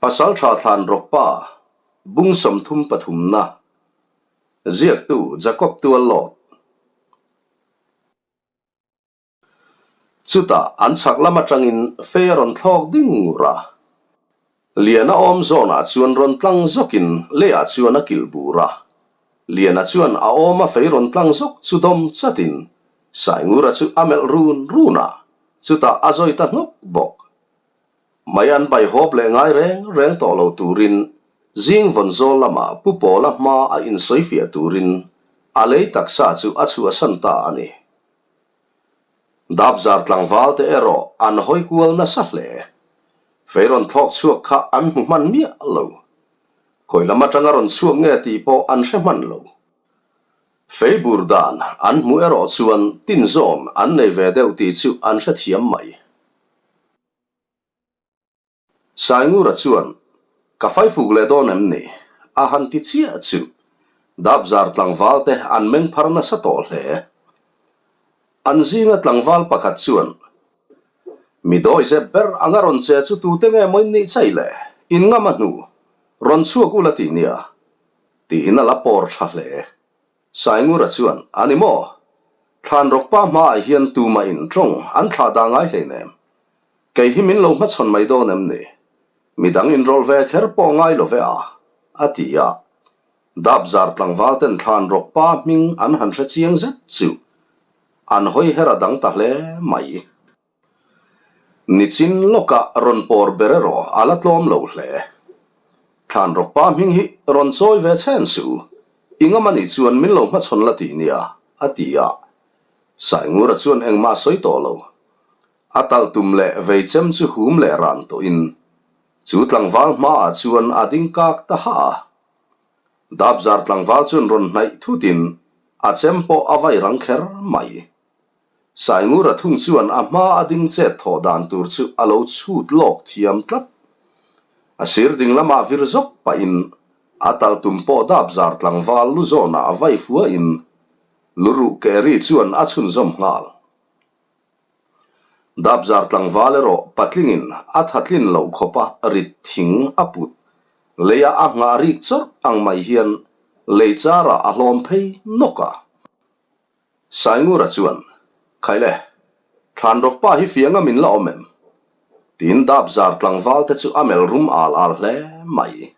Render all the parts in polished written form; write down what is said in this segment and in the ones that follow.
Pasaltha thlan rawkpa bung 33 na ziaktu Jacob Tuallawt. Chutah an chhak lam atangin fei a rawn thlawk ding ngur a. Liana awm zawnah chuan rawn tlang zawkin leiah chuan a kilh bur a. Liana chuan a awma fei rawn tlang zawk chu dawm chatin Saingura chu a melh run run a, chutah a zawi ta hnawk bawk. Mai an bai hawp leh ngai reng reng tawh lo turin zing vawn zawl lamah Pu Pawla hma a insawifiah turin a lei taksa chu a chhuahsan ta a ni. Dapzar tlangval te erawh an hawi kual nasa hle. Fei rawn thlawk chhuak kha an hmu hman miah lo. Khawi lam atanga rawn chhuak nge tih pawh an hre hman lo. Fei bur dan an hmuh erawh chuan tinzawn an nei ve deuh tih chu an hrethiam mai. Saingura chuan, Ka faifuk leh dawn em ni? A han ti chiah chu. Dapzar tlangval te an meng phar nasa tawh hle. An zinga tlangval pakhat chuan, Mi dawi zep ber anga rawn che chu tute nge maw in nih chai le? In ngam a hnu, rawn chhuak ula ti nia. Tiin a la pawr tha hle. Saingura chuan, A ni maw? Thlan rawkpa hmaah hian tumah in tawng an thlah dah ngai hleinem. Kei hi min lo hmachhawn mai dawn em ni? Midang inrawlh ve kher pawh ngai lo ve a, a ti a. Dapzar tlangval ten thlan rawk pa hming an han hre chiang zet chu an hawi her a dang ta hle mai. Nichin lawkah rawn pawr ber erawh a la tlawm lo hle. Thlan rawk pa hming hi rawn chawi ve chhen suh, i ngam anih chuan min lo hmachhawn la ti nia, a ti a. Saingura chuan engmah sawi tawh lo. A talh tum leh vei chem chu hum leh ran tawhin chu tlangval hmaah chuan a ding kak ta hah a. Dapzar tlangval chuan rawn hnaih thutin a chem pawh a vai rang kher mai. Saingura thung chuan a hma a ding chet thawh dan tur chu a lo chhut lawk thiam tlat. A sir ding lamah vir zawk pahin a talh tum pawh Dapzar tlangval lu zawnah a vai fuahin luruh keh ri chuan a chhunzawm nghal. Dapzar tlangval erawh patlingin a thatlin loh khawpa rit thing a put. Leia a nghah rik chawrh ang mai hian lei charah a hlawm phei nawk a. Saingura chuan, Khaile, Thlanrawkpa hi fianga min la awm em? Tiin Dapzar tlangval te chu a melh rum al al hle mai.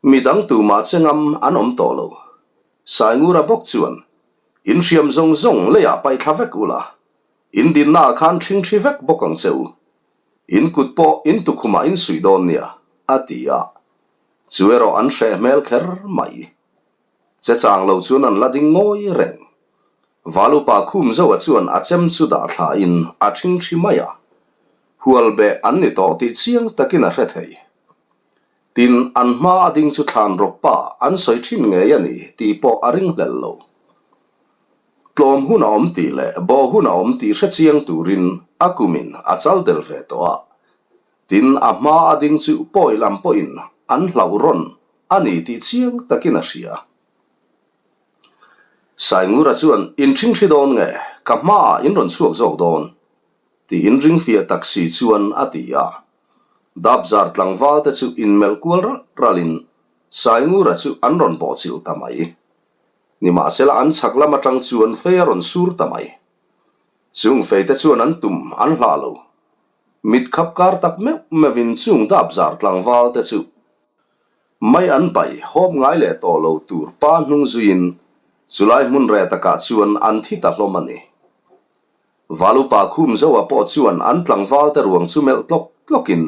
Midang tumah che ngam an awm tawh lo. Saingura bawk chuan, In hriam zawng zawng leiah paih thla vek ula, in dinnaah khan ṭhing ṭhi vek bawk ang che u. In kut pawh in tukhumah in suih dawn nia, a ti a. Chu erawh an hreh hmel kher mai. Che chang lo chuan an la ding ngawi reng. Valupa khum zoa chuan a chem chu dah thlain a ṭhing ṭhi mai a. Hual beh an ni tawh tih chiang takin a hre thei. Tin, an hma a ding chu thlan rawk pa an sawi thin ngei a ni tih pawh a ringhlelh lo. Tlawm hun a awm tih leh bawh hun a awm tih hre chiang turin a kumin a chal del ve tawh a. Tin, a hma a ding chu pawi lam pawhin an hlauh rawn a ni tih chiang takin a hria. Saingura chuan, In ṭhingṭhi dawn nge? Ka hmaah in rawn chhuak zawk dawn. Tiin ringfiah tak si chuan a ti a. Dapzar tlangval te chu inmelh kual ralh ralhin Saingura chu an rawn bawhchilh ta mai. Nimahsela an chhak lam atang chuan fei a rawn sur ta mai. Chung fei te chuan an tum an hlah lo. Mit khap kar tak meuh meuhin chung Dapzar tlangval te chu mai an bai hawp ngai leh tawh lo tur pa hnung zuiin chulai hmun reh takah chuan an thi ta hlawm a ni. Valupa khum zoa pawh chuan an tlangval te ruang chu melh tlawk tlawkin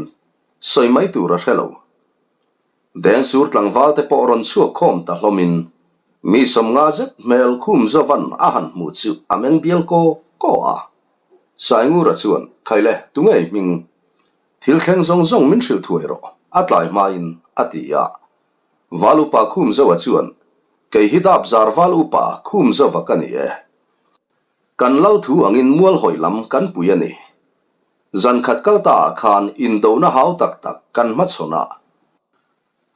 sawi mai tur a hre lo. Dengsur tlangval te pawh rawn chhuak khawm ta hlawmin mi 50 zet hmel khum zovan a han hmuh chu a meng bial kaw kaw a. Saingura chuan, Khaile, tunge i hming? Thil thleng zawng zawng min hrilh thuai rawh, a tlai hmain a ti a. Valupa khum zoa chuan, Kei hi dap zar val upa khum zova ka ni e. Kan lal thu angin mual hawi lam kan pui a ni. Zan khat kal ta ah khan indona hau tak tak kan hmachhawn a.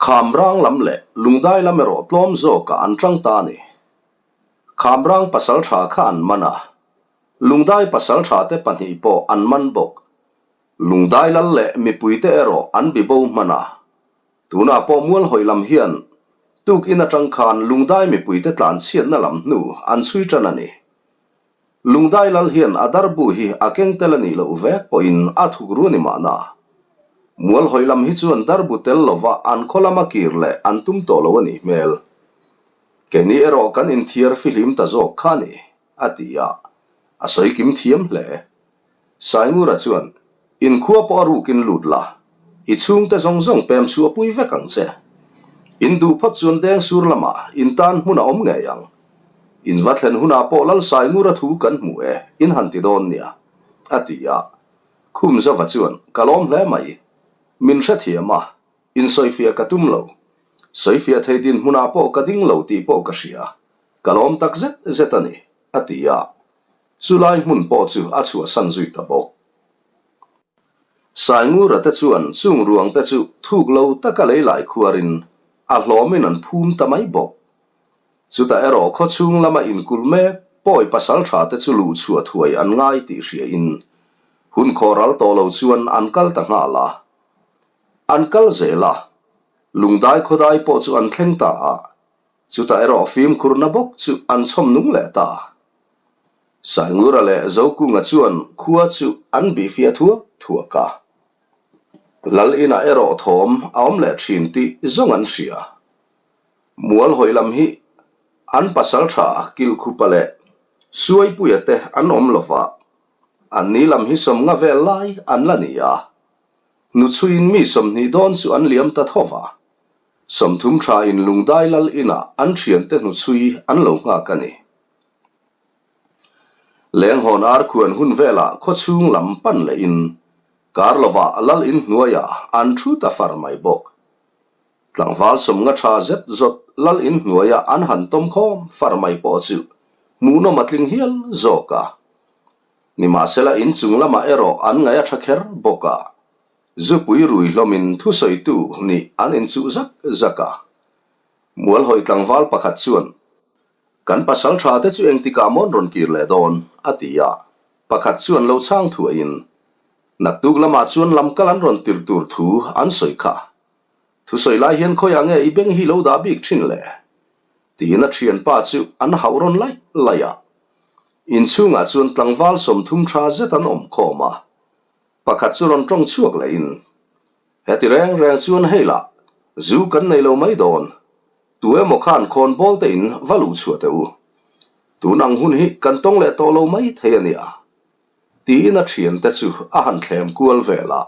Kham rang lam leh lungdai lam erawh tlawm zawkah an tang ta a ni. Kham rang pasal tha kha an man a. Lungdai pasalṭhate pahnih pawh an man bawk. Lungdai lal leh mipuite erawh an bibo hman a. Tunah pawh Mualhawi lam hian tukin atang khan Lungdai mipuite tlanchhiatna lam hnu an chhui tan a ni. Lungdai lal hian a darbu hi a keng tel a nih loh vek pawhin a thuk ru a ni mahna. Mualhawi lam hi chuan darbu tel lova an khaw lama kir leh an tum tawh lo a nih hmel. Keini erawh kan inthiar fihlim ta zawk kha a ni, a ti a, a sawi kim thiam hle. Saingura chuan, In khua pawh a rukin lut la, i chhungte zawng zawng pem chu a pui vek ang che. In duh phawt chuan Dengsur lamah in tan hmun a awm ngei ang. In va thlen hunah pawh Lal Saingura thu kan hmu e, in han ti dawn nia, a ti a. Khumzova chuan, Ka lawm hle mai. Min hrethiam a, insawifiah ka tum lo. Sawifiah thei dinhmunah pawh ka ding lo tih pawh ka hria. Ka lawm tak zet zet a ni, a ti a. Chulai hmun pawh chu a chhuahsan zui ta bawk. Saingura te chuan chung ruang te chu thuk lo taka lei lai khuarin a hlawmin an phum ta mai bawk. Chutah erawh khaw chhung lama inkulh mek pawi pasal tha te chu luh chhuah thuai an ngai tih hriain hun khaw ral tawh lo chuan an kal ta nghal a. An kal zel a, lungdai khawdai pawh chu an thleng ta a, Chutah erawh fimkhurna bawk chu an chhawm nung leh ta. Saingura leh Zokunga chuan khua chu an bihfiah thuak thuak a. Lal inah erawh thawm a awm leh thin tih zawng an hria. Mual hawi lam hi an pasal tha Kilkhupa leh Suaipuia te an awm lo va, an ni lam hi sawmnga vel lai an la ni a. Hnuchhuiin mi 20 dawn chu an liam ta tho va. 30 thain Lungdai lal inah an thiante hnuchhui an lo nghak a ni. Lenghawn arkhuan hun velah khawchhung lam pan lehin kar lovah lal in hnuaiah an thu ta far mai bawk. Tlangval 50 tha zet zawt lal in hnuaiah an han tawm khawm far mai pawh chu hmuhnawm a tling hial zawk a. Nimahsela inchung lamah erawh an ngaih a tha kher bawk a. Zupui rui hlawmin thusawitu nih an inchuh zak zak a. Mualhawi tlangval pakhat chuan, Kan pasal tha te chu engtikah mawn rawn kir leh dawn? a ti a. Pakhat chuan lo chhang thuaiin, Naktuk lamah chuan lamkal an rawn tirh tur thu an sawi kha. Thusawi lai hian khawiah nge i beng hi lo dah bik thin le? Tiin a thianpa chu an hauh rawn laih laih a. Inchhungah chuan tlangval 30 tha zet an awm khawm a. Pakhat chu rawn tawng chhuak lehin, Heti reng reng chuan hei lah, zu kan nei lo mai dawn. Tu emaw khan khawn bawl te in va luh chhuah teh u. Tun ang hun hi kan tawng leh tawh lo mai thei a nia. Tiin a thiante chu a han thlem kual vel a.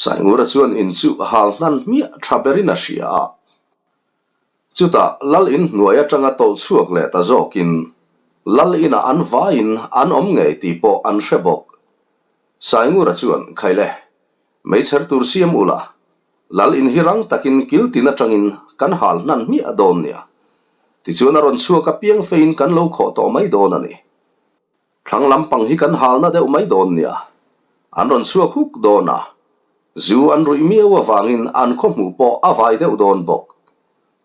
Saingura chuan in chu hal hnan hmiah tha berin a hria a. Chutah Lal in hnuai atanga tawlh chhuak leh ta zawkin Lal inah an vaiin an awm ngei tih pawh an hre bawk. Saingura chuan, Khaile, meichher tur siam ula, Lal in hi rang takin kil tin atangin kan hal hnan hmiah dawn nia. Tichuan a rawn chhuak apiang feiin kan lo khawh tawh mai dawn a ni. Thlang lampang hi kan halna deuh mai dawn nia. An rawn chhuak huk dawn a, zu an ruih miau avangin an khaw hmuh pawh a vai deuh dawn bawk.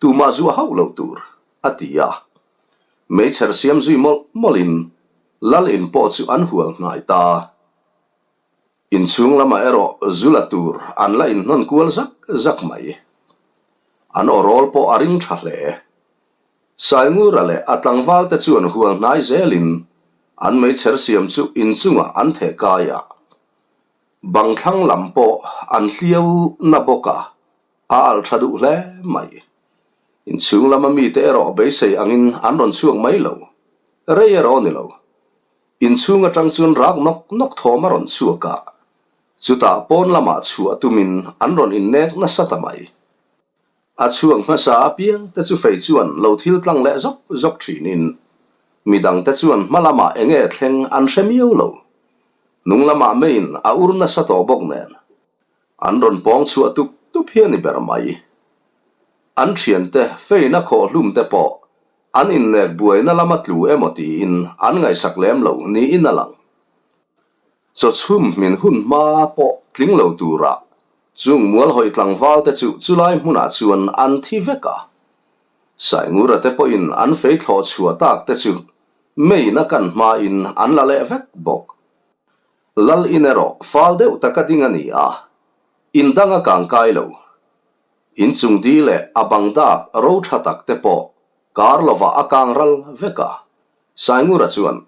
Tumah zu a hauh loh tur, a ti a. Meichher siam zui mawlh mawlhin lal in pawh chu an hual hnai ta. Inchhung lamah erawh zu la tur an la inhnawn kual zak zak mai. An aw rawl pawh a ring tha hle. Saingura leh a tlangvalte chuan hual hnai zelin an meichher siam chu inchungah an theh kai a. Bang thlang lam pawh an hliau na bawk a, a alh tha duh hle mai. Inchhung lama mite erawh beisei angin an rawn chhuak mai lo. Rei erawh a ni lo. Inchhung atang chuan rak nawk nawk thawm a rawn chhuak a, chutah pawn lamah chhuah tumin an rawn innek nasa ta mai. A chhuak hmasa apiang te chu fei chuan lo thil tlang leh zawk zawk thinin midang te chuan hma lamah eng nge thleng an hre miau lo. Hnung lamah meiin a ur nasa tawh bawk nen an rawn pawng chhuah tup tup hi a ni ber mai. An thiante feina khawh hlum te pawh an innek buaina lama tlu emaw tiin an ngaihsak lem lo niin a lang. Chawchhum hmin hun hma pawh tling lo tura chung mualhawi tlangval te chu chulai hmunah chuan an thi vek a. Saingura te pawhin an fei thlawh chhuah tak te chu. Meiin a kan hmain an la leh vek bawk. Lal in erawh fal deuh taka ding a ni a, in dang a kang kai lo. In chung di leh a bang dap ro tha tak te pawh kar lovah a kang ral vek a. Saingura chuan,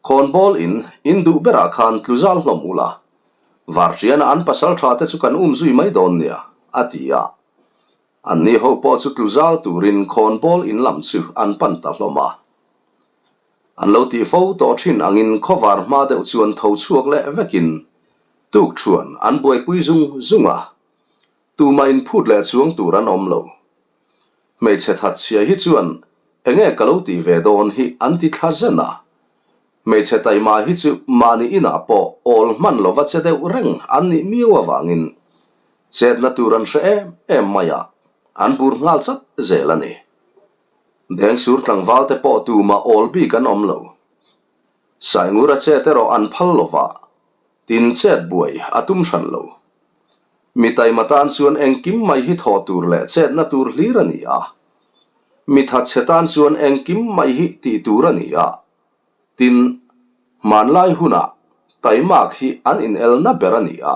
Khawnbawl in in duh berah khan tlu zal hlawm ula, Varṭiana an pasal tha te chu kan um zui mai dawn nia, a ti a. Anni ho pawh chu tlu zal turin khawnbawl in lam chu an pan ta hlawm a. An lo tih fo tawh thin angin khawvar hma deuh chuan tho chhuak leh vekin tuk thuan an buaipui zung zung a. Tumah inphut leh chuang tur an awm lo. Hmeichhe that chhia hi chuan enge ka lo tih ve dawn hi an ti thla zen a. Hmeichhe taima hi chu mahni inah pawh awl hman lova che deuh reng an nih miau avangin chetna tur an hre em em mai a, an bur nghal chat zel a ni. Dengsur tlangval te pawh tumah awl bik an awm lo. Saingura chet erawh an phal lova, tin chet buai a tum hran lo. Mi taima tan chuan engkim mai hi thawh tur leh chetna tur hlir a ni a. Mi thatchhe tan chuan engkim mai hi tih tur a ni a. Tin, hmanlai hunah taimak hi an inelna ber a ni a.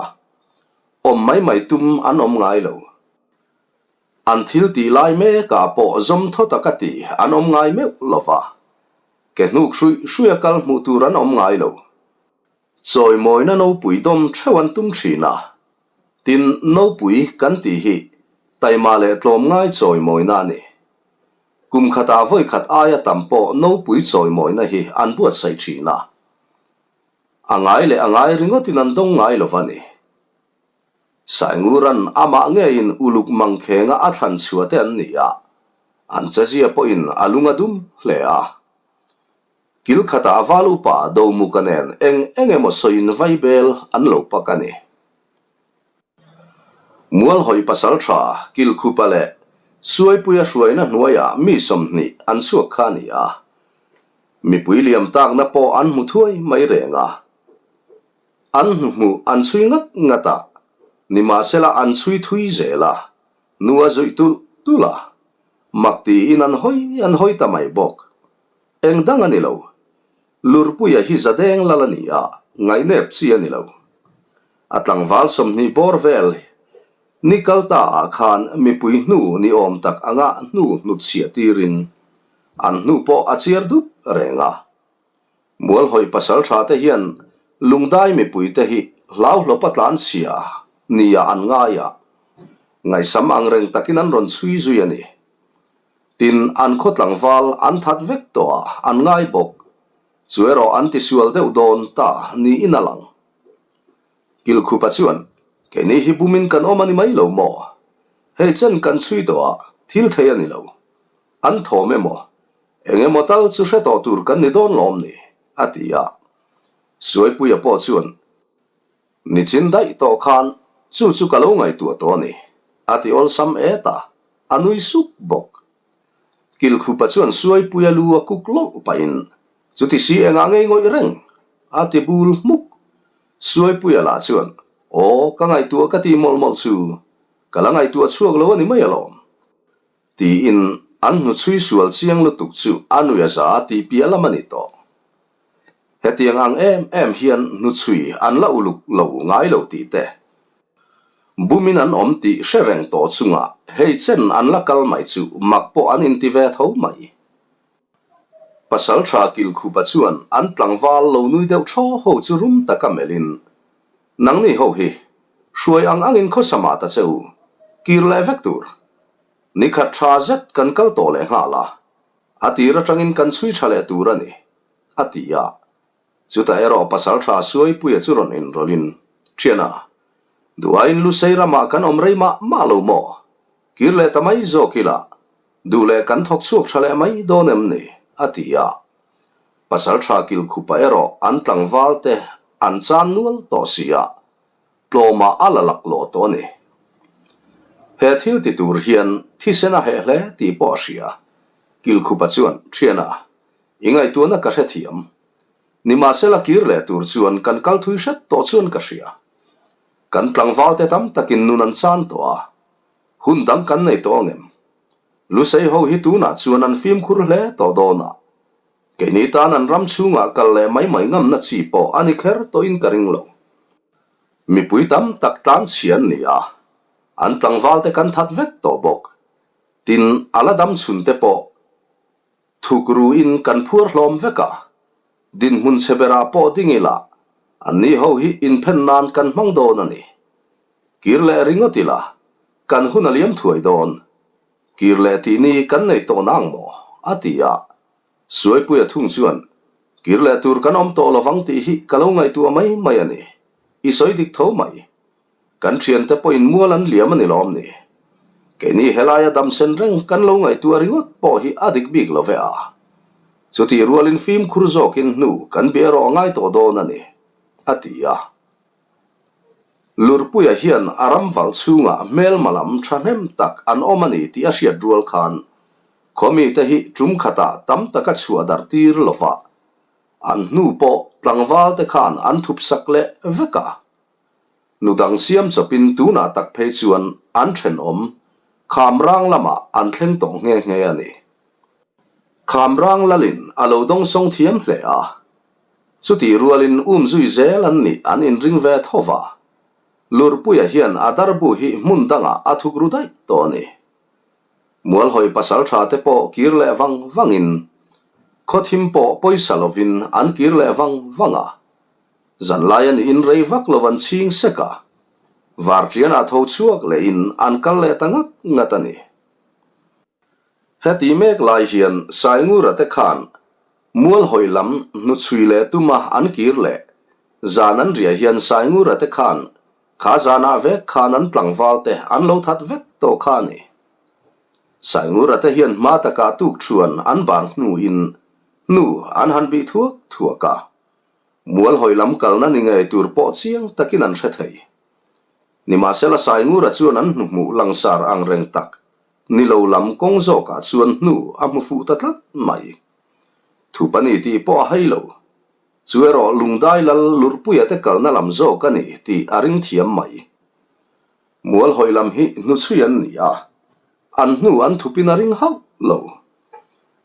Awm mai mai tum an awm ngai lo. An thil tih lai mekah pawh zawm thaw taka ti an awm ngai meuh lo va. Ke hnuk hruih hruih a kal hmuh tur an awm ngai lo. Chawimawina nopui dawm theuh an tum thin a, tin nopui kan tih hi taima leh tlawmngai chawimawina a ni. Kum khatah vawi khat aia tam pawh nopui chawimawina hi an buatsaih thin a, a ngai leh a ngai ringawtin an dawng ngai lo va ni. Sainguran amah ngeiin uluk mangkhenga a thlan chhuah te an ni a, an chezia pawhin a lung a dum hle a. Kil khatah val upa Domuka nen eng eng emaw sawiin vaibel an lo pak a ni. Mualhawi pasal tha Kilkhupa leh Suaipuia hruaina hnuaiah mi 20 an chhuak kha a ni a. Mipui liam takna pawh an hmu thuai mai reng a. An hnuhmuh an chhui ngat ngat a, nimahsela an chhui thui zel a, nu a zuih tulh tulh a. Mak tiin an hawi an hawi ta mai bawk. Eng dang a ni lo. Lurpuia hi zadeng lal a ni a, ngaihnep chi a ni lo. A tlangval 20 bawr vel ni kal ta ah khan mipui hnu ni awm tak anga hnu hnutchhiah tirin an hnu pawh a chiar dup reng a. Mualhawih pasal tha te hian lungdai mipui te hi hlauhlawpa tlanchhia nia an ngai a, ngaihsam angreng takin an rawn chhui zui a ni. Tin, an khaw tlangval an that vek tawh a, an ngai bawk. Chu erawh an tisual deuh dawn ta niin a lang. Kilkhupa chuan, Keini hi bumin kan awm a ni mai lo maw? Hei chen kan chhui tawh a, thil thei a ni lo. An thawm emaw, eng emaw tal chu hre tawh tur kan ni dawn lawm ni? a ti a. Suaipuia pawh chuan, Nichin daih tawh khan chu chu ka lo ngaihtuah tawh a ni, a ti awlsam et a, a nui suk bawk. Kilkhupa chuan Suaipuia lu a kuk lawlh pahin, Chuti si engah ngei ngawih reng? a ti bul hmuk. Suaipuia lah chuan, Aw, ka ngaihtuah ka ti mawlh mawlh chu, ka la ngaihtuah chhuak lo a ni mai alawm. Tiin an hnuchhui sual chiang lutuk chu a nui a za tih piah lam a ni tawh. Hetiang ang em em hian hnuchhui an la uluk lo ngai lo tih te, bumin an awm tih hre reng tawh chungah hei chen an la kal mai chu mak pawh an inti ve tho mai. Pasalṭha Kilkhupa chuan an tlangval lo nui deuh thaw ho chu rum taka melhin, Nangni ho hi, hruai ang angin khawsa mah ta che u, kir leh vek tur. Nikhat ṭha zet kan kal tawh leh nghal a, a tir aṭangin kan chhui ṭha leh tur a ni, a ti a. Chutah erawh pasalṭha Suaipuia chu rawn inrawlhin, Ṭhiana, duhaiin Lusei ramah kan awm rei mah mah lo maw? Kir leh ta mai zawk ila, duh leh kan thawk chhuak ṭha leh mai dawn em ni? a ti a. Pasalṭha Kilkhupa erawh an tlangval te an chan nual tawh si a, tlawmah a la laklawh tawh a ni. He thil ti tur hian thisen a heh hle tih pawh a hria. Kilkhupa chuan, Ṭhiana, i ngaihtuahna ka hrethiam. Nimahsela kir leh tur chuan kan kal thui hret tawh chuan ka hria. Kan tlangval te tam takin nun an chan tawh a, hun dang kan nei tawh ang em? Lusei ho hi tunah chuan an fimkhur hle tawh dawn a. Keini tan an ram chhungah kal leh mai mai ngamna chi pawh a ni kher tawhin ka ring lo. Mipui tam tak tlan chhia an ni a, an tlangvalte kan that vek tawh bawk. Tin, a la dam chhun te pawh thuk ruin kan phuar hlawm vek a, dinhmun chhe berah pawh ding ila anni ho hi inphen nan kan hmang dawn a ni. Kir leh ringawt ila kan hun a liam thuai dawn. Kir leh tih ni kan nei tawh nang maw? a ti a. Suaipuia thung chuan, Kir leh tur kan awm tawh lovang tih hi ka lo ngaihtuah mai mai a ni. I sawi dik tho mai. Kan thiante pawhin mual an liam a ni lawm ni? Keini helaia damsen reng kan lo ngaihtuah ringawt pawh hi a dik bik lo ve a. Chutih rualin fimkhur zawkin hnu kan bia erawh a ngai tawh dawn a ni, a ti a. Lurpuia hian a ram val chhungah hmelma lam thahnem tak an awm a ni tih a hriat rual khan khawmite hi tum khatah tam taka chhuah darh tir lova an hnu pawh tlangvalte khan an thup sak leh vek a. Nu dang siam chawpin tunah tak phei chuan an thenawm Khamrang lamah an thleng tawh nghe nghe a ni. Khamrang lalin a lo dawngsawng thiam hle a. Chutih rualin um zui zel an nih an inring ve tho va. Lurpuia hian a darbu hi hmun dangah a thuk ru daih tawh a ni. Mualhawi pasaltha te pawh kir leh vang vangin, khawthim pawh pawisa lovin an kir leh vang vang a. Zanlai a niin rei vak lo an chhing sek a. Varṭianah tho chhuak lehin an kal leh ta ngat ngat a ni. Heti mek lai hian Saingura te khan Mualhawi lam hnuchhui leh tuma an kir leh zan an riah hian Saingura te khan kha zanah vek khan an tlangval te an lo that vek tawh kha a ni. Saingura te hian hma takah tuk thuan an ban hnuin hnu an han bih thuak thuak a, Mualhawi lam kalna ni ngei tur pawh chiang takin an hre thei. Nimahsela Saingura chuan an hnuhmuh langsar ang reng tak Ni lo lam kawng zawkah chuan hnu a hmu fuh ta tlat mai. Thup a ni tih pawh a hai lo. Chu erawh Lungdai lal Lurhpuia te kalna lam zawk a ni tih a ring thiam mai. Mualhawi lam hi hnuchhui an ni a, an hnu an thupin a ring hauh lo.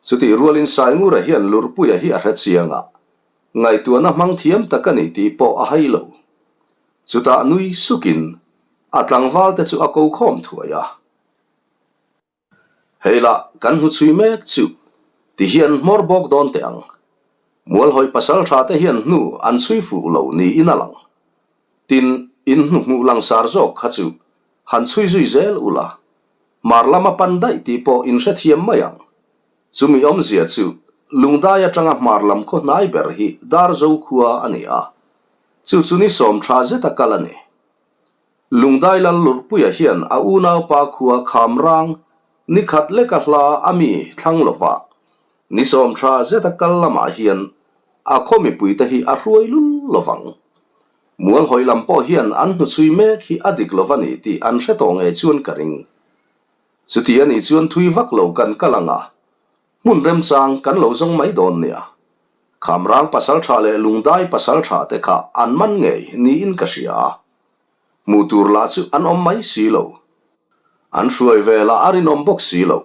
Chutih rualin Saingura hian Lurhpuia hi a hre chiang a, ngaihtuahna hmang thiam tak a ni tih pawh a hai lo. Chutah nui sukin a tlangvalte chu a ko khawm thuai a. Hei lah kan hnuchhui mek chu ti hian hmawr bawk dawn teh ang. Mualhawi pasal tha te hian hnu an chhui fuh lo niin a lang. Tin, in hnuhmuh langsar zawk kha chu han chhui zui zel ula, hmar lama pan daih tih pawh in hrethiam mai ang. Chumi awmzia chu Lungdai atanga hmar lam khaw hnai ber hi Darzo khua a ni a, chu chu ni sawm tha zeta kal a ni. Lungdai lal Lurhpuia hian a unaupa khua Khamrang ni khat leka hla a mi thlang lova, ni sawm tha zeta kal lamah hian a khaw mipuite hi a hruai lul lovang. Mualhawi lam pawh hian an hnuchhui mek hi a dik lova ni tih an hre tawh ngei chuan ka ring. Chuti a nih chuan thui vak lo kan kal ang a, hmun remchang kan lo zawng mai dawn nia. Khamrang pasaltha leh Lungdai pasaltha te kha an man ngei niin ka hria a. Hmuh tur lah chu an awm mai si lo. An hruai ve lah a rinawm bawk si lo.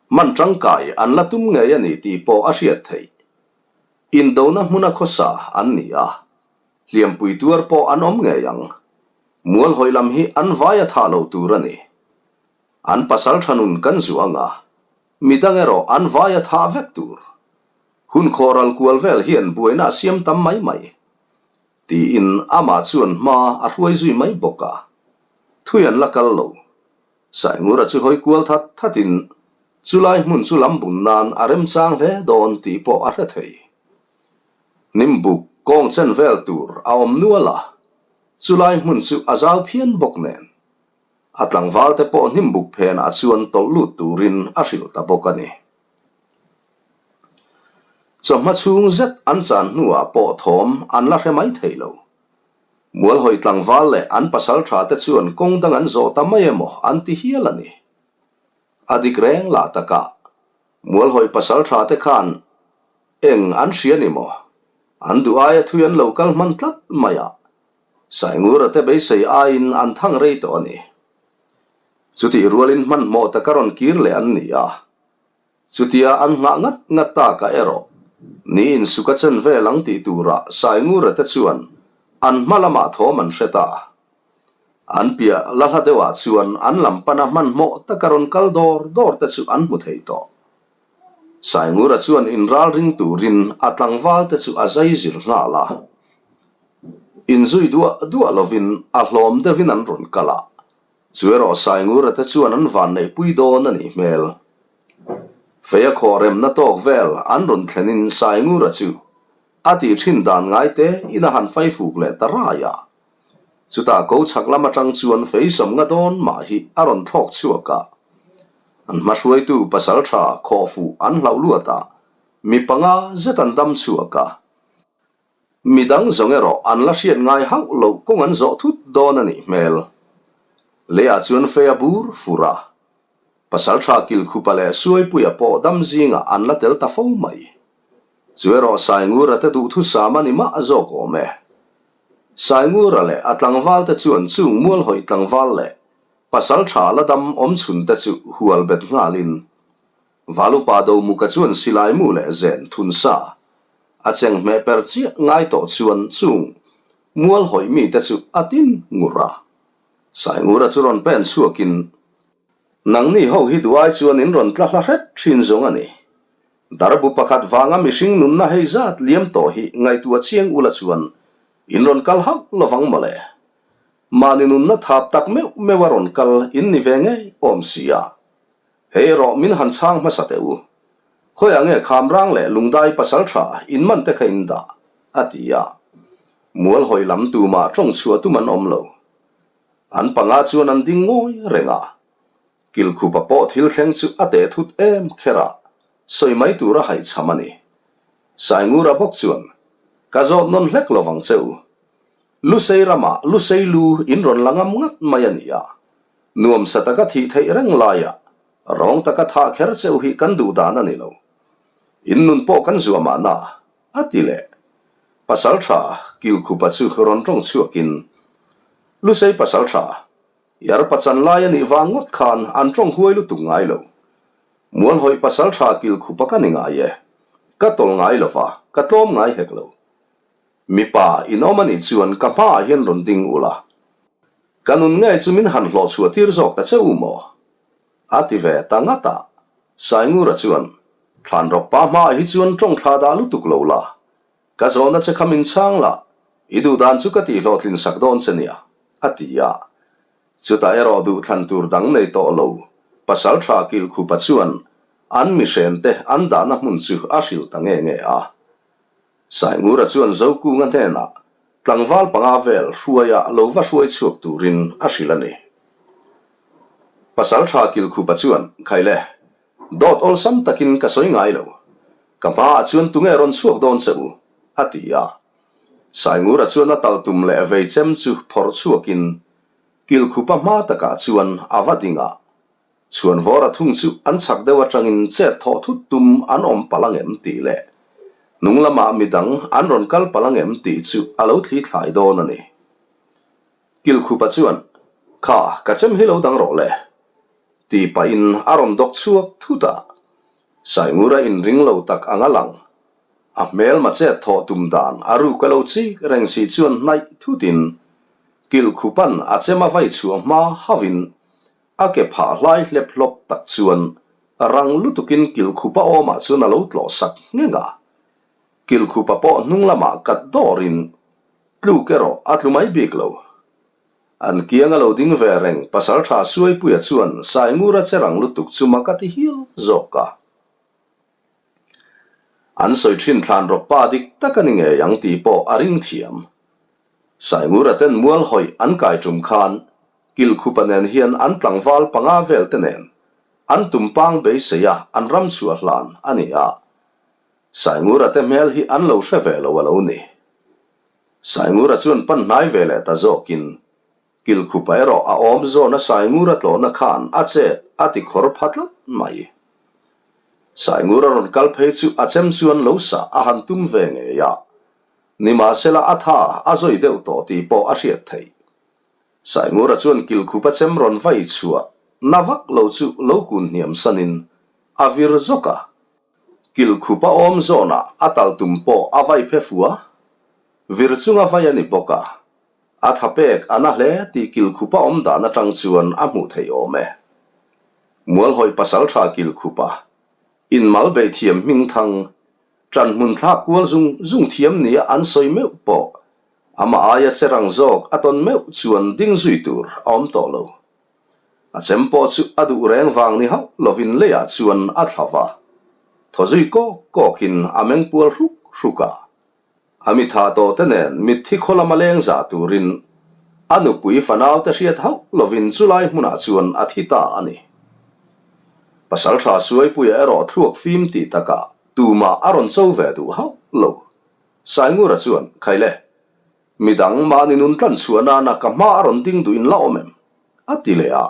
Man tangkai an la tum ngei a ni tih pawh a hriat theih. Indona hmuna khawsa an ni a, hliampui tuar pawh an awm ngei ang. Mualhawi lam hi an vai a thah lo tur a ni. An pasal tha nun kan zuah ang a, midang erawh an vai a thah vek tur. Hun khawhral kual vel hian buaina a siam tam mai mai. Tiin amah chuan hma a hruai zui mai bawk a. Thui an la kal lo. Saingura chu hawi kual that thatin chulai hmun chu lam bun nan a remchang hle dawn tih pawh a hre thei. Hnimbuk kawng chen vel tur a awm nual a, chulai hmun chu a zau phian bawk nen. A tlangval te pawh hnimbuk phenah chuan tawlh lut turin a hrilh ta bawk a ni. Chawhma chhung zet an chan hnuah pawh thawm an la hre mai thei lo. Mualhawi tlangval leh an pasal tha te chuan kawng dang an zawh ta mai emaw an ti hial a ni. A dik reng lah takah Mualhawi pasal tha te khan eng an hria ni maw? An duh aia thui an lo kal hman tlat mai a, Saingura te beisei aiin an thang rei tawh a ni. Chutih rualin hmanhmawh taka rawn kir leh an ni a. Chutia an nghah ngat ngat takah erawh. Ni insuk a chen vel ang tih turah Saingura te chuan an hma lamah thawm an hre ta. An piah la hla deuhah chuan an lam pana hmanhmawh taka rawn kal dawr dawr te chu an hmu thei tawh. Saingura chuan inralring turin a tlangval te chu a zai zir nghal a. Inzui duah duah lovin a hlawm deuhin an rawn kal a, chu erawh Saingura te chuan an vanneihpui dawn a nih hmel. Feia khawh remna tawk vel an rawn thlenin Saingura chu a tih thin dan ngai te in a han faifuk leh ta rai a. Chutah ko chhak lam atang chuan fei sawmnga dawn mah hi a rawn thlawk chhuak a. An hmahruaitu pasaltha khawh fuh an hlauh luat a, mi panga zet an dam chhuak a. Mi dang zawng erawh an la hriat ngai hauh loh kawng an zawh thut dawn a nih hmel. Leiah chuan fei a bur fur a. Pasaltha Kilkhupa leh Suaipuia pawh dam zingah an la tel ta fo mai. Chu erawh Saingura te duhthusam a ni mah zawk awm e. Saingura leh a tlangval te chuan chung mualhawih tlangval leh pasaltha la dam awm chhun te chu hual bet nghalin Valupa Domuka chuan silai mu leh zen thun sa a cheng hmeh per chiah ngai tawh chuan chung mualhawih mite chu a tin ngur a. Saingura chu rawn pen chhuakin, Nangni ho hi duai chuan in rawn tla hla hret thin zawng a ni. Darbu pakhat vanga mihring nunna hei zat liam tawh hi ngaihtuah chiang ula chuan in rawn kal hauh lovang mawle. Mahni nunna thap tak meuh meuh a rawn kal in ni ve ngei awm sia. Hei erawh min han chhang hmasa teh u. Khawiah nge Khamrang leh Lungdai pasaltha in man te kha in dah? a ti a. Mualhawi lam tumah tawng chhuah tum an awm lo. An panga chuan an ding ngawi reng a. Kilkhupa pawh thil thleng chu a teh thut em kher a, sawi mai tur a haihchham a ni. Saingura bawk chuan, Ka zawt nawn hlek lo vang che u. Lusei ramah Lusei lu in rawn la ngam ngat mai a ni a. Nuamsa taka thih theih reng laiah rawng taka thah kher cheu hi kan duh dan a ni lo. In nun pawh kan zuah mahna, a ti leh. Pasaltha Kilkhupa chu rawn tawng chhuakin, Lusei pasaltha, Yarpa chan lai a nih vang ngawt khan an tawng huai lutuk ngai lo. Mualhawih pasaltha Kilkhupa ka ni ngai e. Ka tawl ngai lo va, ka tlawm ngai hek lo. Mipa in awm a nih chuan ka hmaah hian rawn ding ula, ka nun ngei chu min han hlawh chhuah tir zawk ta che u maw? A ti ve ta ngat a. Saingura chuan, Thlan rawk pa hmaah hi chuan tawng thla dah lutuk lo la, ka zawhna che kha min chhang la, i duh dan chu ka tih hlawhtlin sak dawn che nia, a ti a. Chutah erawh duh thlan tur dang nei tawh lo, Pasaltha Kilkhupa chuan an mihrente an dahna hmun chu a hrilh ta nge nge a. Saingura chuan Zokunga hnenah tlangval panga vel hruaia lo va hruai chhuak turin a hrilh a ni. Pasaltha Kilkhupa chuan, Khaile, dawt awlsam takin ka sawi ngai lo. Ka hmaah chuan tunge rawn chhuak dawn che u? a ti a. Saingura chuan a tal tum leh vei chem chu phawrh chhuakin Kilkhupa hma takah chuan a va ding a. Chhuanvawra thung chu an chhak deuh atangin chet thawh thut tum an awm palh ang em tih leh hnung lamah midang an rawn kal palh ang em tih chu a lo thli thlai dawn a ni. Kilkhupa chuan, Kha, ka chem hi lo dang rawh le, tih pahin a rawn dawk chhuak thut a. Saingura inring lo tak ang a lang. A hmelma chet thawh tum dan a ruk a lo chik reng si chuan hnaih thutin Kilkhupan a chem a vai chhuah hma hauhin A ke phah hlai hlep hlawp tak chuan rang lutukin Kilkhupa awmah chuan a lo tlawh sak ngheng a. Kilkhupa pawh hnung lamah kat dawrin tluk erawh a tlu mai bik lo. An kiang a lo ding ve reng Pasaltha Suaipuia chuan Saingura che rang lutuk chu mak a ti hial zawk a. An sawi thin thlan rawk pa dik tak a ni ngei ang tih pawh a ring thiam. Saingura ten mual hawih an kai tum khan Kilkhupa nen hian an tlangval panga vel te nen an tumpang beisei a an ram chhuah hlan a ni a. Saingura te hmel hi an lo hre ve lo a lo ni. Saingura chuan pan hnai ve leh ta zawkin Kilkhupa erawh a awm zawn a Saingura tlawhna khan a chet a ti khawr pha tlat mai. Saingura rawn kal phei chu a chem chuan lo sah a han tum ve ngei a. Nimahsela a tha a zawi deuh tawh tih pawh a hriat theih. Saingura chuan Kilkhupa chem rawn vai chhuah na vak lo chu lo kun hniam sanin a vir zawk a. Kilkhupa awm zawnah a tal tum pawh a vai phe fua. Vir chunga vai a ni bawk a, a tha pek a na hle tih Kilkhupa awm dan atang chuan a hmuh theih awm e. Mualhawih pasaltha Kilkhupa, inmal beih thiam hmingthang, ṭan hmun thlak kual zung zung thiam nia an sawi meuh pawh amah aia che rang zawk a tawn meuh chuan ding zui tur a awm tawh lo. A chem pawh chu a duh reng vang ni hauh lovin leiah chuan a thla va, thaw zui kawk kawkin a meng pual hruk hruk a. A mi tha tawh te nen mitthi khaw lama leng zah turin a nupui fanau te hriat hauh lovin chulai hmunah chuan a thi ta a ni. Pasaltha Suaipuia erawh thluak fim tih takah tumah a rawn cho ve duh hauh lo. Saingura chuan, Khaile, midang mahni nun tlan chhuah nana ka hma a rawn ding duh in la awm em? a ti leh a.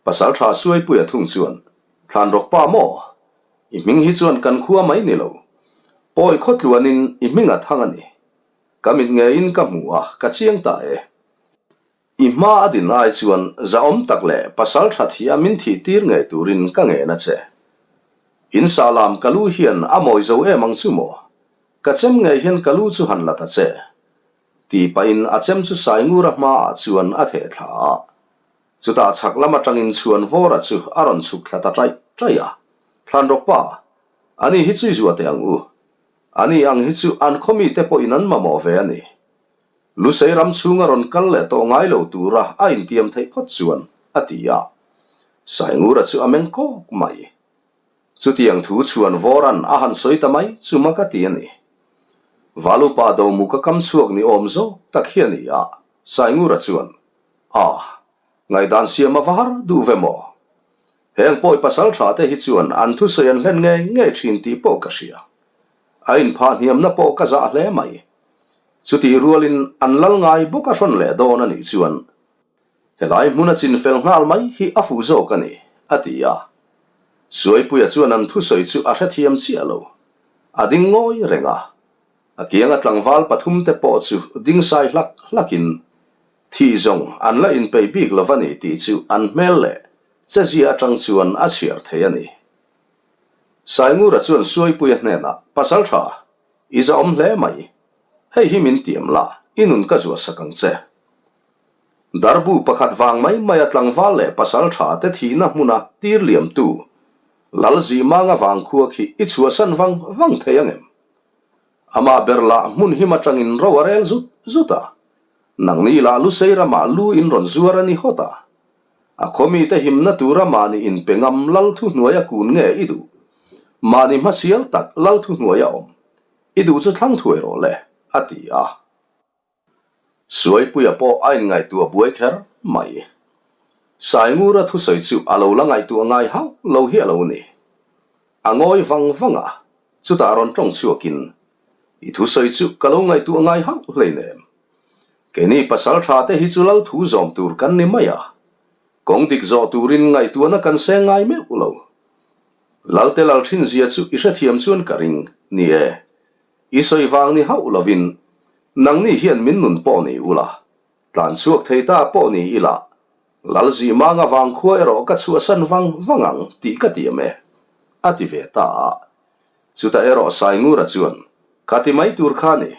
Pasaltha Suaipuia thung chuan, Thlanrawk pa maw? I hming hi chuan kan khua mai ni lo. Pawi khaw tluanin i hming a thang a ni. Ka mit ngeiin ka hmu a, ka chiang ta e. I hma a din ai chuan zahawm tak leh pasal tha thih a min thih tir ngei turin ka ngen a che. In sah lam ka lu hian a mawi zo em ang chu maw? Ka chem ngei hian ka lu chu han la ta che. Tih pahin a chem chu Saingura hmaah chuan a theh thla a. Chutah chhak lam atangin chhuan vawra chu a rawn chhuk thla ta ṭaih ṭaih a. Thlanrawk pa, ani hi chu i zuah teh ang u. Ani ang hi chu an khaw mite pawhin an mamawh ve a ni. Lusei ram chhunga rawn kal leh tawh ngai lo tura a intiam theih phawt chuan, a ti a. Saingura chu a meng kawk mai. Chutiang thu chhuan vawran a han sawi ta mai chu mak a ti a ni. Valupa Domuka kam chhuak ni awm zawk tak hi a ni a, Saingura chuan, A, ngaihdan siam a va har duh ve maw? Heng pawi pasal tha te hi chuan an thusawi an hlen ngei ngei thin tih pawh ka hria. A inphah hniamna pawh ka zah hle mai. Chutih rualin an lal ngai bawk a hrawn leh dawn a nih chuan helai hmun a chinfel nghal mai hi a fuh zawk a ni, a ti a. Suaipuia chuan an thusawi chu a hrethiam chiah lo. A ding ngawi reng a. A kianga tlangval pathumte pawh chu ding sai hlak hlakin Thih zawng an la inpeih bik lo va ni tih chu an hmel leh chezia atang chuan a chhiar thei a ni. Saingura chuan Suaipuia hnenah, Pasal tha, i zahawm hle mai. Hei hi min tiam la, i nun ka zuah sak ang che. Darbu pakhat vang mai maia tlangval leh pasal tha te thihna hmuna tir liamtu Lalzihmanga vangkhua khi i chhuahsan vang vang thei ang em? Amah ber lah hmun him atangin ro a rel zut zut a, nangni lah Lusei ramah lu in rawn zuar a ni hawt a. A khawmite himna tura mahni inpe ngam lal thuhnuaia kun nge i duh? Mahni hmasial tak lal thuhnuaia awm i duh chu thlang thuai rawh le, a ti a. Suaipuia pawh a inngaihtuah buai kher mai. Saingura thusawi chu a lo la ngaihtuah ngai hauh lo hi a lo ni. A ngawi vang vang a, chutah rawn tawng chhuakin, I thusawi chu ka lo ngaihtuah ngai hauh hleinem. Keini pasal tha te hi chu lal thu zawm tur kan ni mai a, kawng dik zawh turin ngaihtuahna kan seng ngai meuh lo. Lalte lal thin zia chu i hrethiam chuan ka ring, ni e. I sawi vang ni hauh lovin nangni hian min nun pawh ni ula, tlan chhuak thei ta pawh ni ila, Lalzihmanga vangkhua erawh ka chhuahsan vang vang ang tih ka tiam e, a ti ve ta a. Chutah erawh Saingura chuan, Ka ti mai tur kha ni,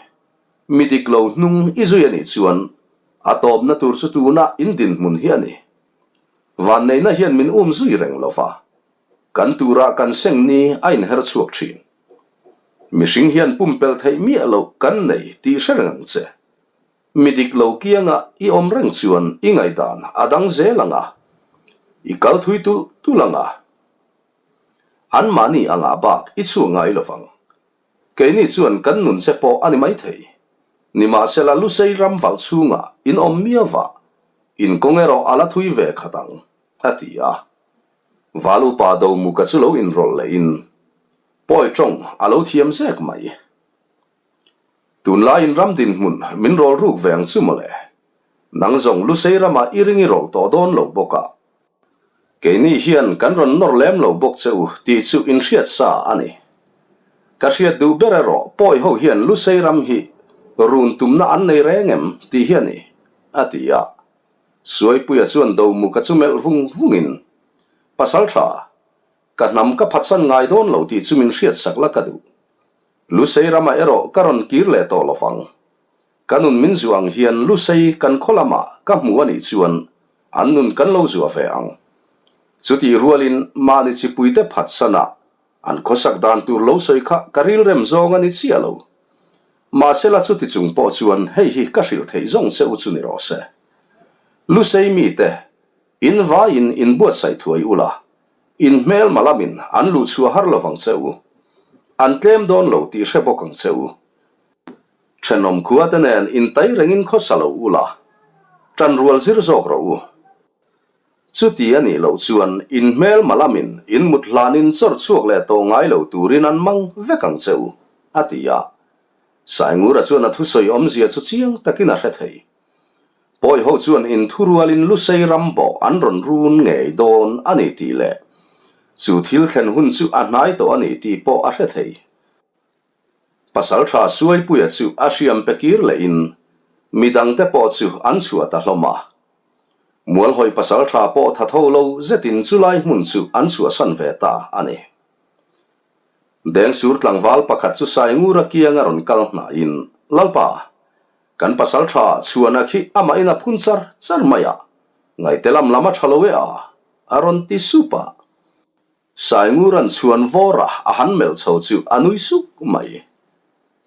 mi dik lo hnung i zui a nih chuan a tawpna tur chu tuna in dinhmun hi a ni. Vanneihna hian min um zui reng lova, kan turah kan seng ni a inher chhuak thin. Mihring hian pumpelh theih miah loh kan nei tih hre reng ang che. Mi dik lo kianga i awm reng chuan i ngaihdan a dang zel ang a, i kal thui tulh tulh ang a, anmahni angah bak i chhuak ngai lo vang. Keini chuan kan nun che pawh a ni maithei. Nimahsela Lusei ram valh chhungah in awm miau va, in kawng erawh a la thui ve khat ang, a ti a. Val upa Domuka chu lo inrawlh lehin Pawi tawng a lo thiam zek mai. Tunlaiin ram dinhmun min rawl ruk ve ang chu mawle. Nang zawng Lusei ramah i ring i rawlh tawh dawn lo bawk a. Keini hian kan rawn nawr lem lo bawk che u tih chu in hriat sa a ni. Ka hriat duh ber erawh pawi ho hian Lusei ram hi run tumna an nei reng em tih hi a ni, a ti a. Suaipuia chuan Domuka chu melh vung vungin, Pasaltha! Ka hnam ka phatsan ngai dawn lo tih chu min hriatsak la ka duh. Lusei ramah erawh ka rawn kir leh tawh lovang. Ka nun min zuah ang hian Lusei kan khaw lamah ka hmu a nih chuan an nun kan lo zuah ve ang. Chutih rualin mahni chipuite phatsanah An khawsak dan tur lo sawi kha ka rilrem zawng a ni chiah lo. Mahsela chuti chung pawh chuan hei hi ka hrilh theih zawng che u chu ni rawh se. Lusei mite, in vaiin in buatsaih thuai ula, in hmelma lamin an luhchhuah har lovang che u. An tlem dawn lo tih hre bawk ang che u. Thenawm khuate nen intai rengin khawsa lo ula, tanrual zir zawk rawh u. Chuti a nih loh chuan in hmelma lamin in mut hlanin chawr chhuak leh tawh ngai lo turin an mang vek ang che u, a ti a. Saingura chuan a thusawi awmzia chu chiang takin a hre thei. Pawi ho chuan in thurualin Lusei ram bawh an rawn run ngei dawn a ni tih leh chu thil thlen hun chu a hnai tawh a ni tih pawh a hre thei. Pasalṭha Suaipuia chu a hriam pe kir lehin midangte pawh chu an chhuah ta hlawm a. Mualhawi pasalṭha pawh tha tho lo zetin chulai hmun chu an chhuahsan ve ta a ni. Dengsur tlangval pakhat chu Saingura kianga rawn kal hnaihin, Lalpa, kan pasalṭha chhuana khi amahin a phun char char mai a, ngaihte lam lam a ṭha lo e a, a rawn ti sup a. Saingura'n Chhuanvawra a han melh chho chu a nui suk mai.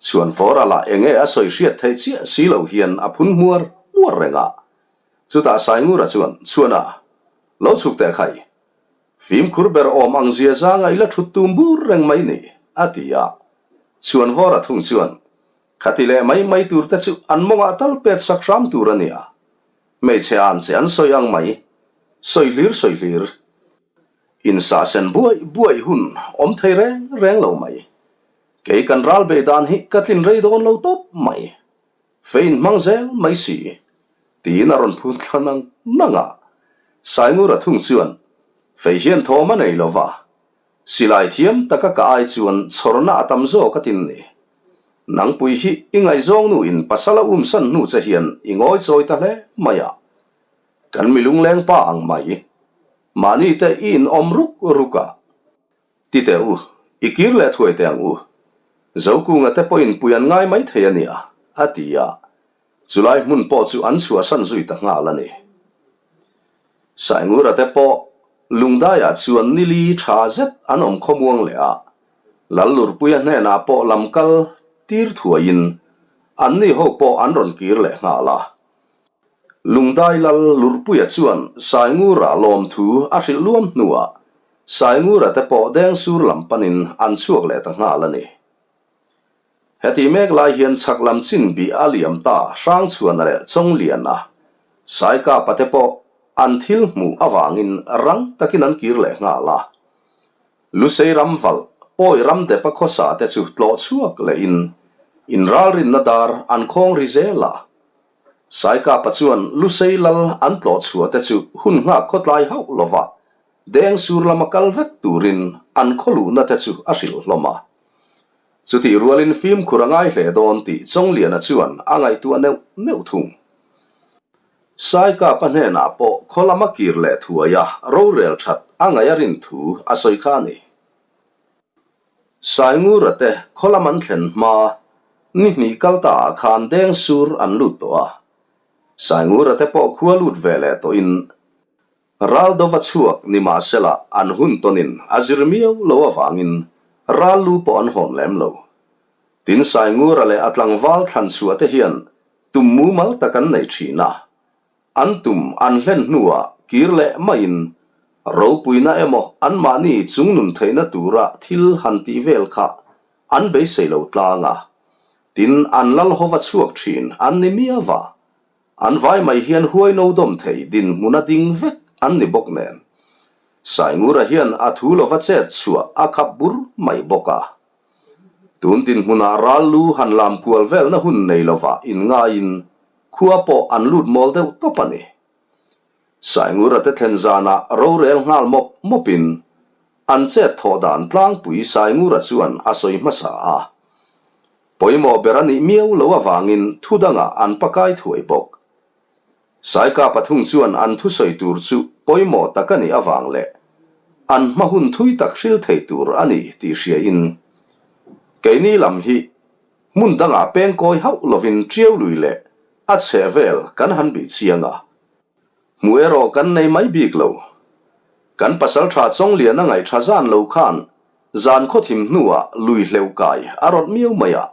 Chhuanvawra lah enge a sawi hriat theih chiah si lo hian a phun hmuar hmuar reng a. Chutah Saingura chuan, Chhuana, lo chhuk teh khai. Fimkhur ber awm ang zia zanga i la thut tum bur reng mai ni, a ti a. Chhuanvawra thung chuan, Khati leh mai mai tur te chu an mawngah tal pet sak hram tur a nia. Hmeichhe an che an sawi ang mai. Sawi hlir sawi hlir. Insahsen buaih buaih hun awm thei reng reng lo mai. Kei kan ral bei dan hi ka tlin rei dawn lo tawp mai. Fei in hmang zel mai si. Tiin a rawn phun thla nang nang a. Saingura thung chuan fei hian thawm a nei lo va. Silai thiam taka ka ai chuan chhawrna a tam zawk a tin ni. Nangpui hi i ngaihzawng nu in pasal a umsan hnu che hian i ngawi chawi ta hle mai a. Kan mi lungleng pa ang mai. Mahni te i in awm ruk ruk a. Ti teh u, i kir leh thuai teh ang u. Zokunga te pawhin pui an ngai mai thei a nia, a ti a. Chulai hmun pawh chu an chhuahsan zui ta nghal a ni. Saingura te pawh Lungdaiah chuan nili tha zet an awm khawmuang leh a. Lallurpuia hnenah pawh lamkal tir thuaiin anni ho pawh an rawn kir leh nghal a. Lungdai lal Lurpuia chuan Saingura lawmthu a hrilh luam hnuah Saingura te pawh Dengsur lam panin an chhuak leh ta nghal a ni. Heti mek lai hian chhak lam chin bih a liam ta Hrangchhuana leh Chawngliana, Saikapa te pawh an thil hmuh avangin rang takin an kir leh nghal a. Lusei ram valh, Pawi ram depa khawsa te chu tlawh chhuak lehin inralrinna dar an khawng ri zel a. Saikapa chuan Lusei lal an tlawh chhuah te chu hun nghak khawtlai hauh lova deng sur lama kal vek turin an khaw luhna te chu a hrilh hlawm a. Chutih rualin fimkhur a ngai hle dawn tih Chawngliana chuan a ngaihtuah neuh neuh thung. Saikapa hnenah pawh khaw lama kir leh thuai a rorel that a ngaih a rin thu a sawi kha a ni. Saingura te khaw lam an thlen hma ni hnih kal ta ah khan deng sur an lut tawh a. Saingura te pawh khua lut ve leh tawhin ral dova chhuak ni mahsela an hun tawnin a zir miau lo avangin ral lu pawh an hawn lem lo. Tin Saingura leh a tlangval thlan chhuah te hian tum mumal tak an nei thin a. An tum an hlen hnuah kir leh maiin ropuina emaw anmahni chungnun theihna tura thil han tih vel kha an beisei lo tlang a. Tin, an lal hova chhuak thin an ni miau va. An vai mai hian huai no dawm thei dinhmuna ding vek an ni bawk nen. Saingura hian a thu lova chet chhuah a khap bur mai bawk a. Tun dinhmunah ral lu han lam kual velna hun nei lova inngaiin khua pawh an lut mawl deuh tawp a ni. Saingura te thlen zanah rorel nghal mawp mawpin an chet thawh dan tlangpui Saingura chuan a sawi hmasa a. Pawimawh ber a nih miau lo avangin thu dangah an pakai thuai bawk. Saika pathum chuan an thusawi tur chu pawimawh tak a nih avang leh. An hma hun thui tak hril thei tur a ni tih hriain keini lam hi hmun dangah pengkawi hauh lovin Tiau lui leh a chhehvel kan han bih chiang a. Hmuh erawh kan nei mai bik lo. Kan pasaltha Chawngliana ngaihṭha zan lo khan zan khawthim hnuah lui hleuh kai a rawt miau mai a.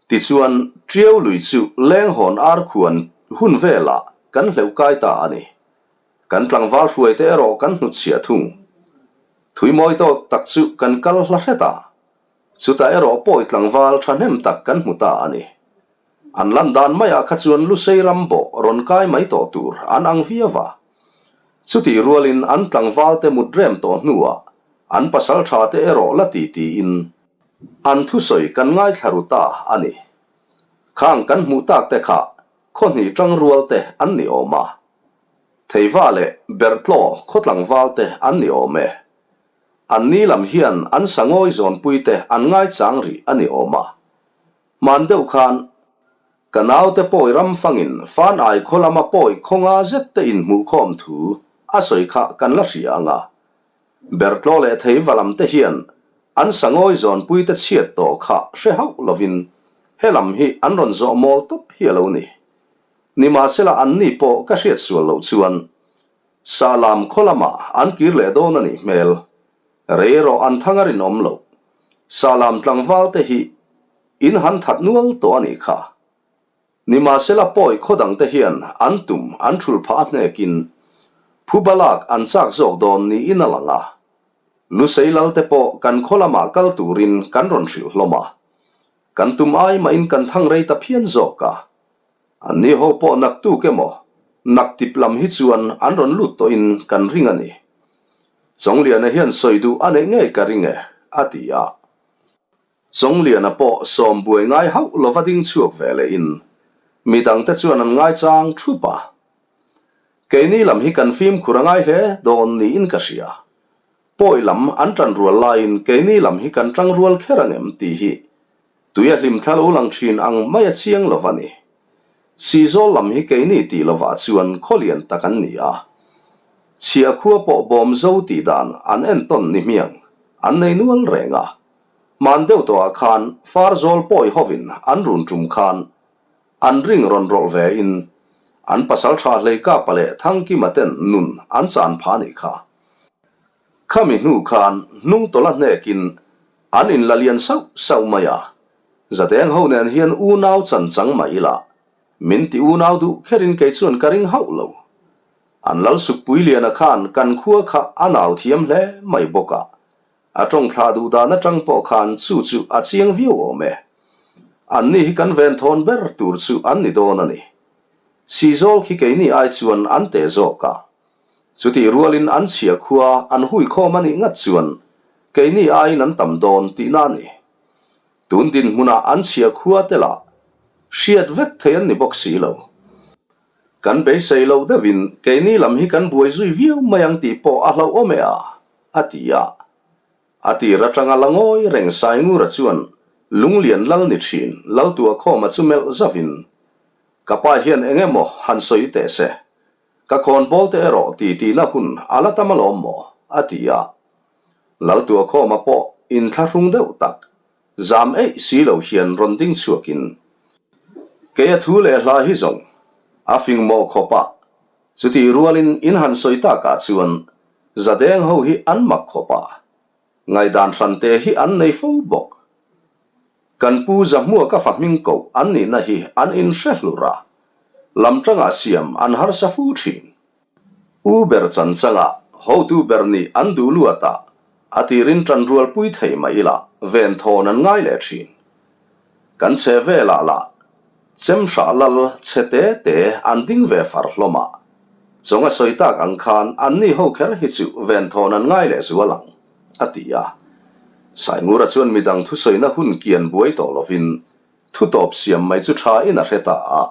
Tichuan, Tiau lui chu lenghawn ar khuan hun velah kan hleuh kai ta a ni. Kan tlangval hruaite erawh kan hnutchhiah thung. Thui mawi tawk tak chu kan kal hla hret a. Chutah erawh pawi tlangval thahnem tak kan hmu ta a ni. An lan dan maiah kha chuan Lusei ram bawh rawn kai mai tawh tur an ang viau va. Chutih rualin an tlangvalte mut rem tawh hnuah an pasal tha te erawh la ti tiin an thusawi kan ngaithla ru ta a ni. Khang kan hmuh tak te kha khaw hnih tang rual te an ni awm a. Theiva leh Bertlaw khaw tlangval te an ni awm e. An ni lam hian an sangawi zawnpui te an ngaichang rih a ni awm a. Hman deuh khan ka naute pawi ram fangin fan ai khaw lama pawi khaw nga zet te inhmuhkhawm thu a sawi kha kan la hria ang a. Bertlaw leh Theiva lam te hian an sangawi zawnpui te chhiat tawh kha hre hauh lovin he lam hi an rawn zawh mawl tawp hi a lo ni. Nimahsela anni pawh ka hriat sual loh chuan Sahlam khaw lamah an kir leh dawn a nih hmel. Rei erawh an thang a rinawm loh. Sahlam tlangval te hi in han that nual tawh a nih kha. Nimahsela pawi khaw dang te hian an tum an thul phah a hnekin phuba lak an chak zawk dawn niin a lang a. Lusei lal te pawh kan khaw lamah kal turin kan rawn hrilh hlawm a. Kan tum ai mahin kan thang rei ta phian zawk a. Anni ho pawh naktuk emaw, naktip lam hi chuan an rawn lut tawhin kan ring a ni. Chawngliana hian sawi duh a neih ngei ka ring e, a ti a. Chawngliana pawh sawm buai ngai hauh lova ding chhuak ve lehin midangte chuan an ngaichang thup a. Keini lam hi kan fimkhur a ngai hle dawn niin ka hria. Pawi lam an tan rual laiin keini lam hi kan tang rual kher ang em tih hi tui a hlim thla lo lang thin ang mai a chiang lo a ni. Sihzawl lam hi keini tih lovah chuan khaw lian tak an ni a. Chhia khua pawh bawm zo tih dan an entawn ni hmiang an nei nual reng a. Hman deuh tawhah khan Farzawl pawi hovin an run tum khan An ring rawn rawlh ve in an pasal tha hlei kapa leh Thangkima ten nun an chan pha nih kha. Khami hnu khan hnung tawlh a hnek in an in la lian sauh sauh mai a, Zadeng ho nen hian unau chan chang mah ila min ti unau duh kher in kei chuan ka ring hauh lo. An lal sukpui liana khan kan khua kha a nau thiam hle mai bawk a, A tawng thlah duh dan atang pawh khan chu chu a chiang viau awm e. Anni hi kan venthawn ber tur chu an ni dawn a ni. Sihzawl khi keini ai chuan an teh zawk a. Chutih rualin an chhia khua an hui khawm a nih ngat chuan keini aiin an tam dawn tihna a ni. Tun dinhmunah an chhia khua te lah hriat vek thei an ni bawk si lo. Kan beisei loh deuhin keini lam hi kan buai zui viau mai ang tih pawh a hlauhawm e a. A ti a. A tir atanga la ngawi reng Saingura chuan Lunglian lal ni thin Laltuakhawma chu melh zavin, Ka pa hian eng emaw han sawi teh se. Ka khawnbawl te erawh ti tihna hun a la tam alawm maw? a ti a. Laltuakhawma pawh inthlahrung deuh tak, zam eih si lo hian rawn ding chhuakin, Kei a thu leh hla hi zawng a fing mawh khawp a, Chutih rualin in han sawi takah chuan Zadeng ho hi an mak khawp a, ngaihdan hrante hi an nei fo bawk. Kan pu Zahmuaka fa hming koh an nihna hi an inhre hlur a, lam tangah siam an harsa fu thin. U ber chan changah hotu ber nih an duh luat a, a tirin tan rualpui thei mah ila venthawn an ngai leh thin. Kan chhe velah lah chem hrah lal chhe te te an ding ve far hlawm a, chawng a sawi tak ang khan anni ho kher hi chu venthawn an ngai leh zual ang, a ti a. Saingura chuan midang thusawina hun kian buai tawh lovin thutawp siam mai chu tha in a hre ta a,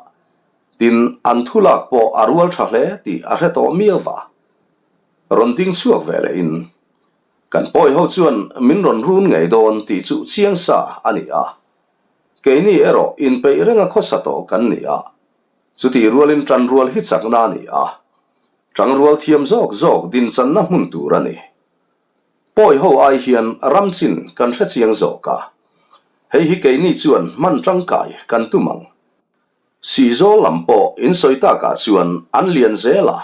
tin an thu lak pawh a rual tha hle tih a hre tawh miau va. Rawn ding chhuak ve leh in Kan pawi ho chuan min rawn run ngei dawn tih chu chiang sa a ni a. Keini erawh inpeih renga khawsa tawh kan ni a. Chutih rualin tanrual hi chakna a ni a. Tangrual thiam zawk zawk dinchanna hmun tur a ni. Pawi ho ai hian ram chin kan hre chiang zawk a, hei hi keini chuan hman tangkai kan tum ang. Sihzawl lam pawh in sawi takah chuan an lian zel a,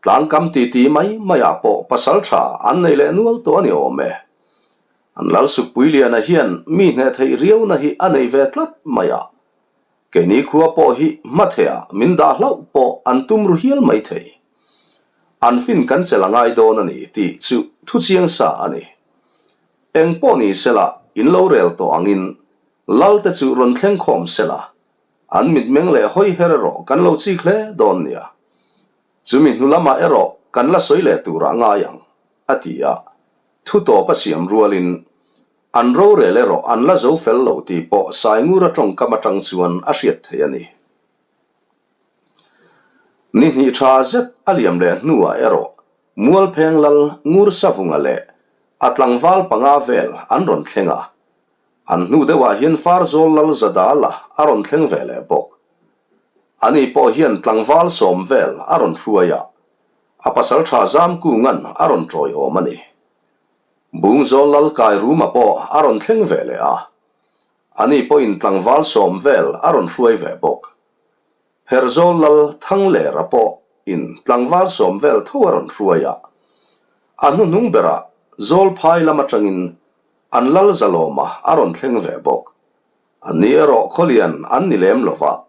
tlangkam titi mai maiah pawh pasal tha an nei leh nual tawh a ni awm e. An Lalsukpui Liana hian mi hneh theih riauna hi a nei ve tlat mai a, Keini khua pawh hi hmathehah min dah hlauh pawh an tum ru hial mai thei. An fin kan chelh a ngai dawn a ni tih chu thu chiang sa a ni. Eng pawh ni sela in lo rel tawh angin Lal te chu rawn thleng khawm sela an mitmeng leh hawi her erawh kan lo chik hle dawn nia. Chumi hnu lamah erawh kan la sawi leh turah ngai ang, a ti a. Thu tawp a siam rualin An rorel erawh an la zo fel lo tih pawh Saingura tawngkam atang chuan a hriat theih a ni. Ni hnih tha zet a liam leh hnuah erawh Mualpheng Lal Ngursavunga leh a tlangval panga vel an rawn thleng a. An hnu deuhah hian Farzawl Lal Zadala a rawn thleng ve leh bawk. Ani pawh hian tlangval sawm vel a rawn hruai a, a pasaltha Zamkunga'n a rawn tawiawm a ni. Bungzawl lal kai Ruma pawh a rawn thleng ve leh a, ani pawhin tlangval sawm vel a rawn hruai ve bawk. Herhzawl lal Thanglera pawh in tlangval sawm vel tho a rawn hruai a, a hnuhnung berah Zawlphai lam atangin an lal Zalawma a rawn thleng ve bawk. Anni erawh khawlian an ni lem lova,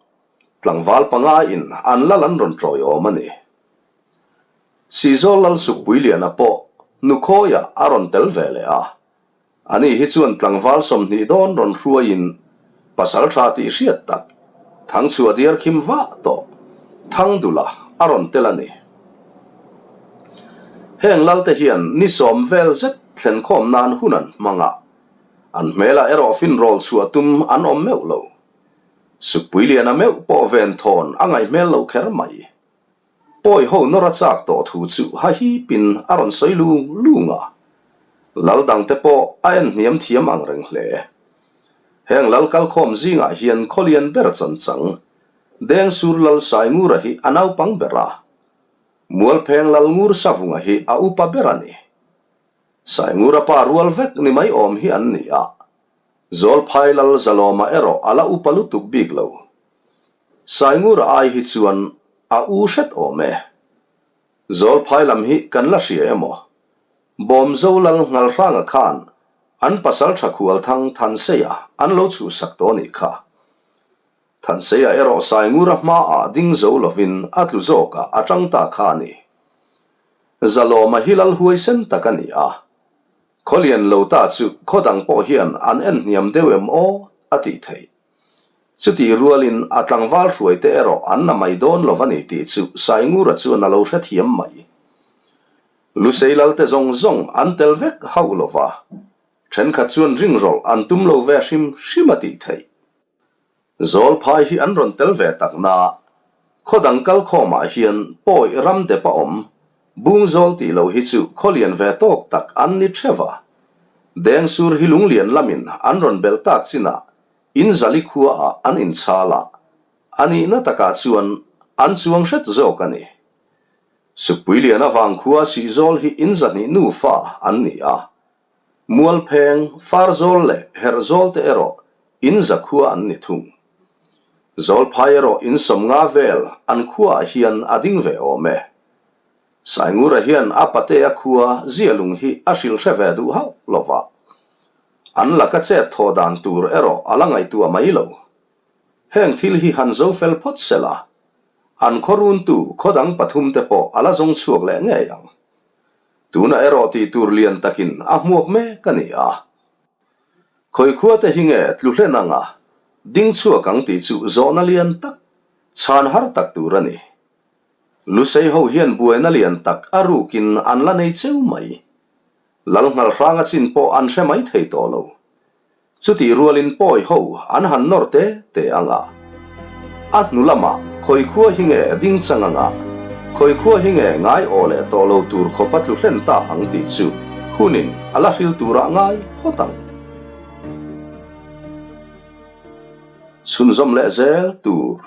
tlangval panga in an lal an rawn tawiawm a ni. Sizawl Lal Sukpuiliana pawh Nukhawiah a rawn tel ve leh a, ani hi chuan tlangval 20 dawn rawn hruaiin pasal tha tih hriat tak Thangchhuah diar khim vah tawh Thangdula a rawn tel a ni. Heng Lalte hian ni sawm vel zet thlenkhawm nan hun an hmang a, an hmelah erawh finrawl chhuah tum an awm meuh lo. Sukpuiliana meuh pawh venthawn a ngaih hmel loh kher mai. Pawi ho nawr a chak tawh thu chu hahipin a rawn sawi lung lung a, lal dangte pawh a en hniam thiam ang reng hle. Heng lal kalkhawm zingah hian khawlian ber chanchang Dengsur Lal Saingura hi a naupang ber a, Mualpheng Lal Ngursavunga hi a upa ber a ni. Saingura pa rual vek ni mai awm hi an ni a, Zawlphai Lal Zalawma erawh a la upa lutuk bik lo. Saingura ai hi chuan a u hret awm e. Zawlphai lam hi kan la hria emaw? Bawmzo lal Nghalhranga khan an pasal tha khualthang Thanseia an lo chhuhsak tawh nih kha. Thanseia erawh Saingura hmaah ding zo lovin a tlu zawkah a tang ta kha a ni. Zalawma hi lal huaisen tak a ni a. Khawlian lo ta chu khaw dang pawh hian an en hniam deuh em aw a tih theih. Chutih rualin a tlangval hruaite erawh an na mai dawn lo va ni tih chu Saingura chuan a lo hrethiam mai. Lusei lalte zawng zawng an tel vek hauh lo va, thenkhat chuan ringrawlh an tum lo ve hrim hrim a tih theih. Zawlphai hi an rawn tel ve tak na, khaw dang kal khawmah hian pawi ram dep a awm, Bungzawl tih loh hi chu khaw lian ve tawk tak an ni theuh a. Dengsur hi lunglian lamin an rawn belh tak chinah In Zali khuaah an inchhal a, a nihna takah chuan an chuang hret zawk a ni. Sukpuilian avang khua Sihzawl hi in zahnih nufa an ni a, Mualpheng, Farzawl leh Herhzawl te erawh in za khua an ni thung. Zawlphai erawh in 50 vel an khuaah hian a ding ve awm e. Saingura hian a patea khua Zialung hi a hrilh hre ve duh hauh lo va. An laka chet thaw dan tur erawh a la ngaihtuah mai lo. Heng thil hi han zo fel phawt se la, an khaw runtu khaw dang pathum te pawh a la zawng chhuak leh ngei ang. Tunah erawh tih tur lian takin a hmuak mek a ni a. Khawi khua te hi nge tlu hlen anga ding chhuak ang tih chu zawhna lian tak, chhan har tak tur a ni. Lusei ho hian buaina lian tak a rukin an la nei cheu mai. Lal Nghalhranga chin pawh an hre mai thei tawh lo. Chutih rualin pawi ho an han nawr te te ang a. A hnu lamah khawi khua hi nge ding chang ang a, khawi khua hi nge ngai aw leh tawh lo tur khawp a tlu hlen ta ang tih chu hunin a la hril turah ngai phawt ang. Chhunzawm leh zel tur.